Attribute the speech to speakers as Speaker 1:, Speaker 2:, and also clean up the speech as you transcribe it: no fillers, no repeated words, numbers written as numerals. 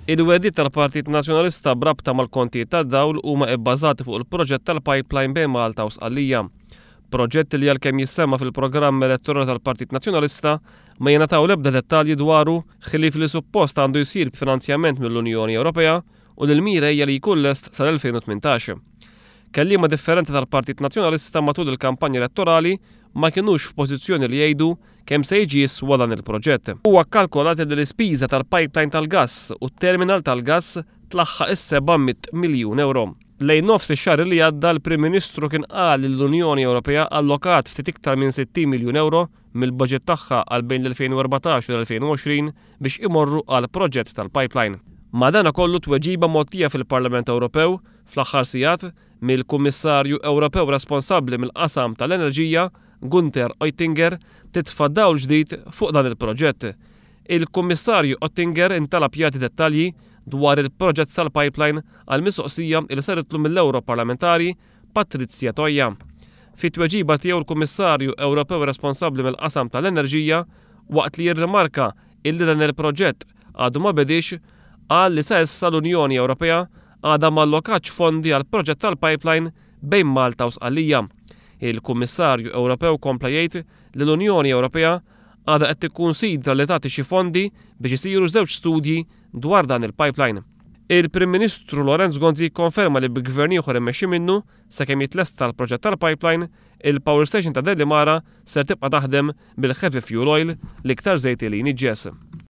Speaker 1: Il-wegħdiet tal-Partit Nazzjonalista b'rabta mal-kontijiet tad-dawl huma ibbażati fuq il-proġett tal-pipeline bejn Malta u Sqallija. Proġett li għalkemm jissemma fil-programm elettorali tal-Partit Nazzjonalista, ma jingħataw l-ebda dettalji dwaru ħlief li suppost għandu jsir b'finanzjament mill-Unjoni Ewropea u li l-mira hija li jkun lest sal-2018. Kelliema differenti tal-Partit Nazzjonalista matul il-kampanja elettorali ma kinux f'pożizzjoni li jgħidu kemm se jiġi jiswa dan il-proġett. Huwa kkalkolat li l-ispiża tal-pipeline tal-gass u t-terminal tal-gass tlaħħaq is-700 miljun ewro. Lejn nofs ix-xahar li għadda l-Prim Ministru kien qal li l-Unjoni Ewropea allokat ftit iktar minn 60 miljun ewro mill-baġit tagħha għal bejn l-2014 u l-2020 biex imorru għall-proġett tal-pipeline. Madanakollu tweġiba mgħottija fil-Parlament Ewropew fl-aħħar sigħat mill-Kummissarju Ewropew responsabbli mill-qasam tal-enerġija, Gunther Oettinger, titfa' dawl ġdid fuq dan il-proġett. Il-Kummissarju Oettinger intalab jagħti dettalji dwar il-proġett tal-pipeline għal mistoqsija li saritlu mill-Ewroparlamentari Patrizia Toia. Fit-tweġiba tiegħu l-Kummissarju Ewropew responsabbli mill-qasam tal-enerġija, waqt li jirrimarka illi dan il-proġett għadu ma bediex, qal li sa issa l-Unjoni Ewropea għadha ma allokatx fondi għall-proġett tal-pipeline bejn Malta u Sqallija. Il-Kummissarju Ewropew kompla jgħid li l-Unjoni Ewropea għadha qed tikkunsidra li tagħti xi fondi biex isiru żewġ studji dwar dan il-pipeline. Il-Prim Ministru Lawrence Gonzi kkonferma li bi gvern ieħor immexxi minnu, sakemm jitlesta l-proġett tal-pipeline, il-power station ta' Delimara ser tibqa' taħdem bil-heavy fuel oil, l-iktar żejt li jniġġes.